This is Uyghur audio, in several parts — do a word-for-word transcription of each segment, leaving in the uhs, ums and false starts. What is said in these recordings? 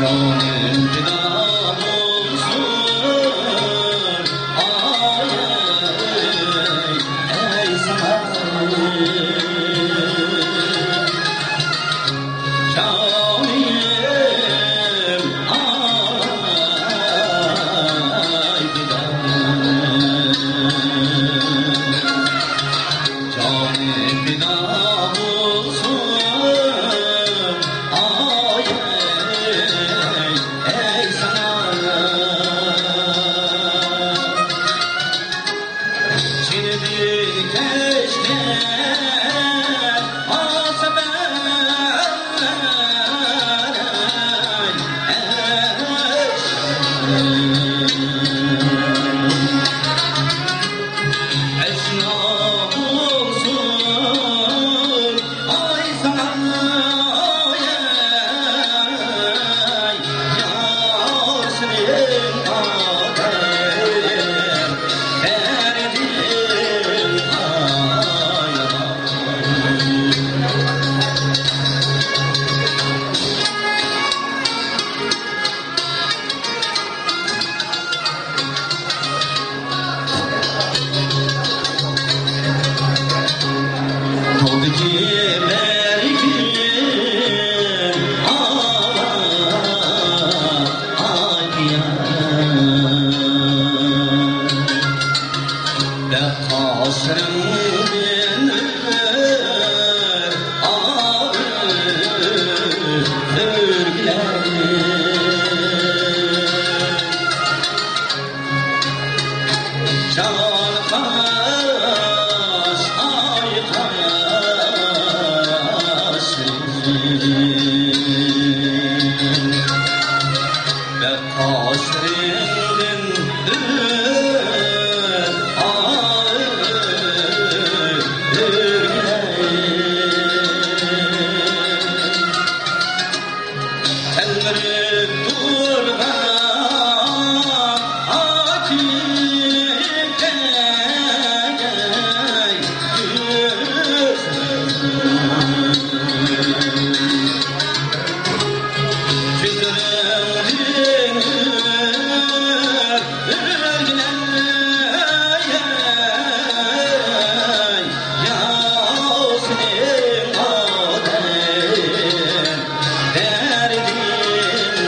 جانىم پىدا بولسۇن، ئاي، ئەي، ئەي ساڭا. جانىم، ئاي، پىدا. جانىم پىدا بولسۇن، ئاي، ئەي، ئەي ساڭا. جېنىدىن كەچكەن ئاسىمەن، ئەي، ئەي. ئەشنا بولسۇن، ئاي، ساڭا، ئاي، ئاي، ياشنىڭ ئادەم دەردىم، ئاي، ئاي. تاغدىكى بەرگىم ئالا، ئاي، يار. بەك قاشلىرىڭدىن ئۆتۈپ ئاغرىپ ئۆرگىلەر. جان قاش، ئاي قاش، بەك قاشلىرىڭدىن ئۆتۈپ ئاغرىپ ئۆرگىلەر. تەلمۈرۈپ تۇرغان ئاچىقەي كۆزۈم. كۆزلىرىڭدىن ئۆرگىلەر، يا سېنىڭ ئادەم دەردىم،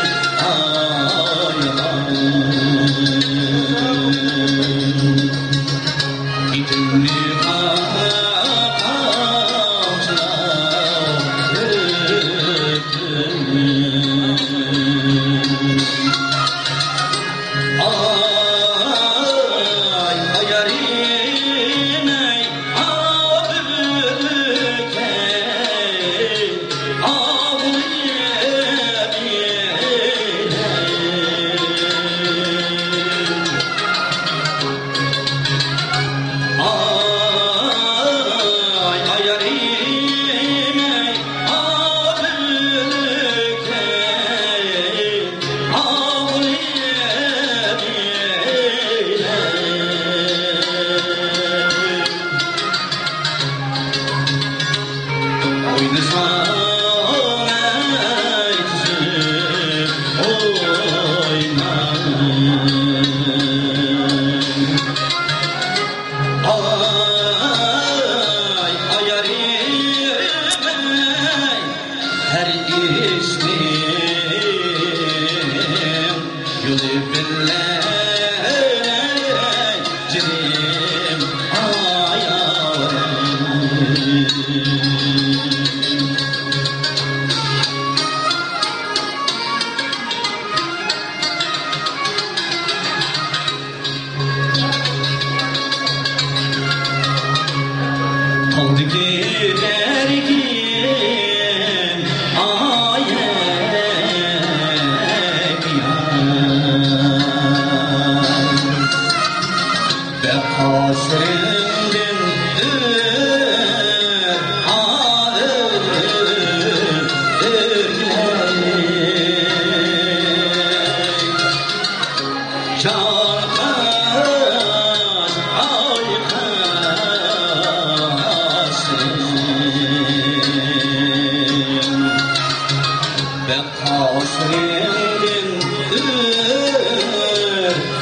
قاشلىرىڭدىن ئۆر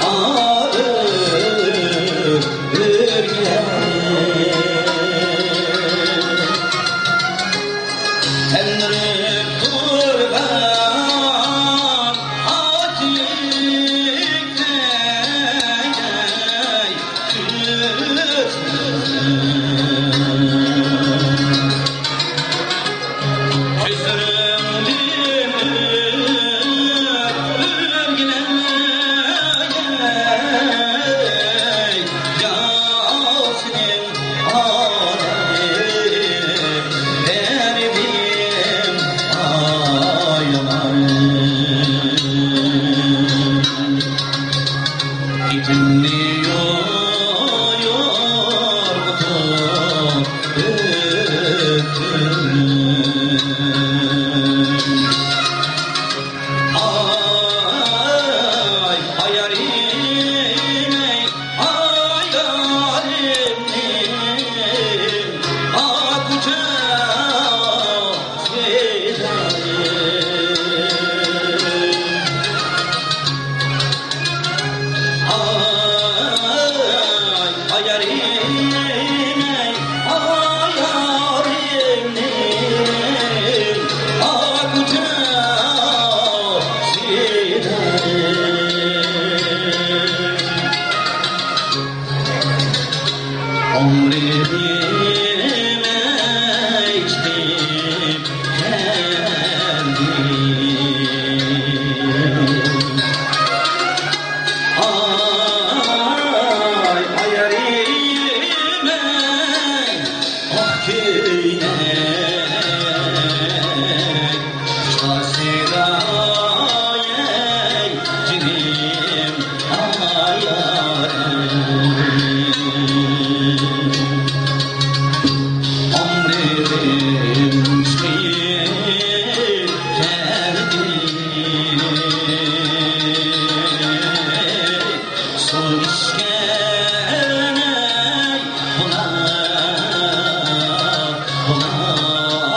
ئاغىپ ئۆرگەن. تەلمۈرۈپ تۇرغان ئاچلىقتەك كۆزلىرىڭدىن ئۆرگىلەي ياشنىڭ ئالىمى دەردىم ئاياغلىرىم. ئېتىمنى يو-، يورغىتىپ ئۆتتۈم. ئاي، ئايارىم، ئاي، ئايارىم، ئاي، ئاكۇچا. ئاي، ئايارىم، ئاق كۆينەك. قاسىدايەي جېنىم ئايارىم. ئامرىدىم چىقىپ كەلدى. سۇ ئىچكەن بۇلاق، بۇلاقلار.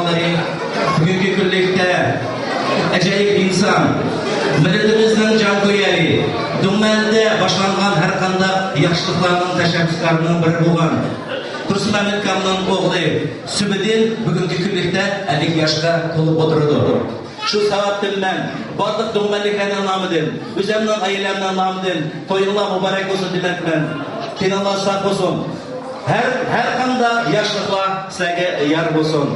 بۈگۈنكى كۈنلۈكتە ئەجايىپ ئىنسان، مىللىتىمىزنىڭ جانكۆيەرى، دۇڭمەندە باشلانغان ھەر قانداق ياخشىلىقلارنىڭ تەشەببۇسكارىنىڭ بىرى بولغان تۇرسۇنئەمىنكامنىڭ ئوغلى سۈبىدىن بۈگۈنكى كۈنلۈكتە ئەللىك ياشقا تولۇپ ئولتۇرىدۇ. شۇ سەۋەبتىن مەن بارلىق دۇڭمەنلىكلەرنىڭ نامىدىن، ئۆزۈمنىڭ ئائىلەمنىڭ نامىدىن تويۇڭلار مۇبارەك بولسۇن دېمەكتىمەن. تېنىڭلار ساق بولسۇن. ھەر، ھەر قانداق ياخشىلىقلار سىلەرگە يار بولسۇن.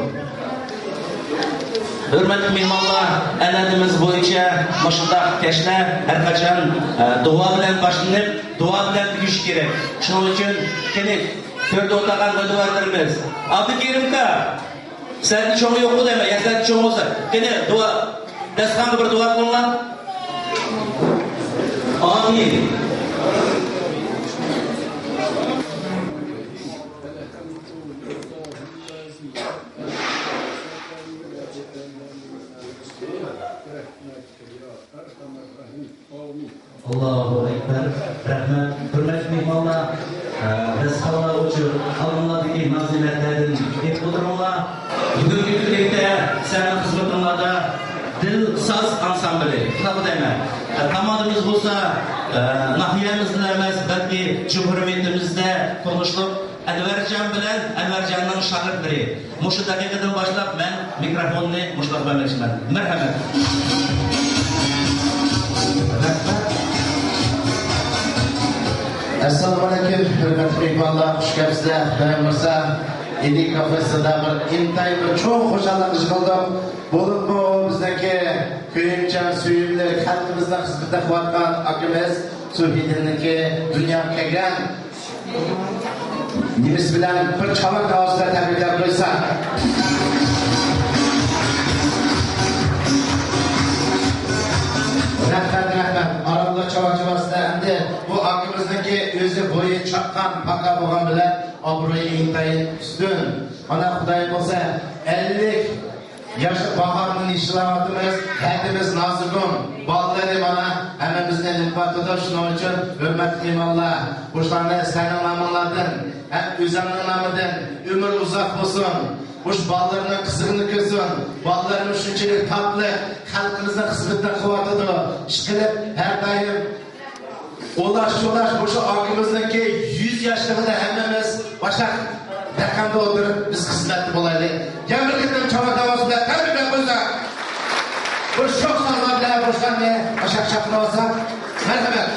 ھۆرمەتلىك مېھمانلار، ئەنئەنىمىز بويىچە مۇشۇنداق كەچلەر ھەر قاچان، ئە، دۇئا بىلەن باشلىنىپ، دۇئا بىلەن تۈگىشى كېرەك. شۇنىڭ ئۈچۈن قېنى، تۆردە ئولتۇرغان مۇنەۋۋەرلىرىمىز، ئابدۇكېرىمكا، سەندىن چوڭى يوقمۇ دەيمەن، يا سەندىن چوڭ بولسا، قېنى، دۇئا، داستىخانغا بىر دۇئا قىلىڭلار. ئامىن. ئاللاھۇ ئەكبەر. رەھمەت. ھۆرمەتلىك مېھمانلار، ئە، داستىخانلار ئوچۇق، ئالدىڭلاردىكى نازىمەتلەردىن ئېلىپ ئولتۇرۇڭلار. بۈگۈنكى كۈنلۈكتە سەھنە خىزمىتىڭلاردا دىل ساز ئانسامبىلى، شۇنداقمۇ دەيمەن؟ ئە، تامادىمىز بولسا، ئە، ناھىيەمىزدىلا ئەمەس، بەلكى جۇمھۇرىيىتىمىزدە تونۇشلۇق ئەنۋەرجان بىلەن ئەنۋەرجاننىڭ شاگىرتلىرى. مۇشۇ دەقىقىدىن باشلاپ مەن مىكروفوننى مۇشۇلارغا بەرمەكچىمەن. مەرھەمەت. ئەسسالامۇئەلەيكۇم، ھۆرمەتلىك مېھمانلار، خۇش كەپسىلەر. مەن مۇسا ئىلى كافېسىدا بىر ئىنتايىن بىر چوڭ خۇشاللىق ھېس قىلدىم. بولۇپمۇ بىزنىڭكى كۆيۈمچان، سۆيۈملۈك خەلقىمىزنىڭ خىزمىتىدە قىلىۋاتقان ئاكىمىز سۇھىدىننىڭكى دۇنياغا كەلگەن نېمىسى بىلەن بىر چاۋاك ئاۋازى بىلەن تەبرىكلەپ قويساق. رەھمەت، رەھمەت. ئارانلا چاۋاك ئاۋازى بىلەن ئەمدى بۇ ئاكىمىزنىڭكى ئۆزى بويى چاققان، پاكا بولغان بىلەن ئابرۇيى ئىنتايىن ئۈستۈن. مانا خۇدايىم بولسا ئەللىك ياش باھارنى نىشانلاۋاتىمىز. ھەدىمىز نازۇگۇم. بالىلىرى مانا ھەممىمىزنى ئېلىپ بارىدۇ. شۇنىڭ ئۈچۈن ھۆرمەتلىك مېھمانلار، بۇلارنى سەنىڭ نامىڭلاردىن ھەم ئۆزۈمنىڭ نامىدىن ئۆمۈر ئۇزاق بولسۇن. مۇشۇ بالىلىرىنىڭ قىزىقىنى كۆرسۇن. بالىلىرىمىز شۇنچىلىك تاتلىق، خەلقىمىزنىڭ خىزمىتىدە قىلىۋاتىدۇ. ئىشقىلىپ ھەر دائىم ئۇلاش-چۇلاش مۇشۇ ئاكىمىزنىڭكى يۈز ياشلىقىدا ھەممىمىز باشاق رەقەمدە ئولتۇرۇپ، بىز خىزمەتتە بولايلى. يەنە بىر قېتىم چاۋاك ئاۋازى بىلەن تەبرىكلەپ قويساق. بۇ شوخ سازلار بىلەن بۇ شاننى باشاق چاقىرىۋالساق. مەرھەمەت.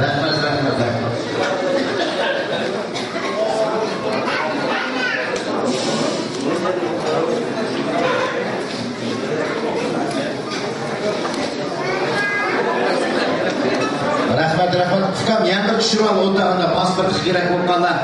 رەھمەت، رەھمەت، رەھمەت. رەھمەت، رەھمەت. ئۇكام، يەنە بىر چۈشۈرۈۋال، ئولتۇرغاندا پاسپورتقا كېرەك بولۇپ قالار.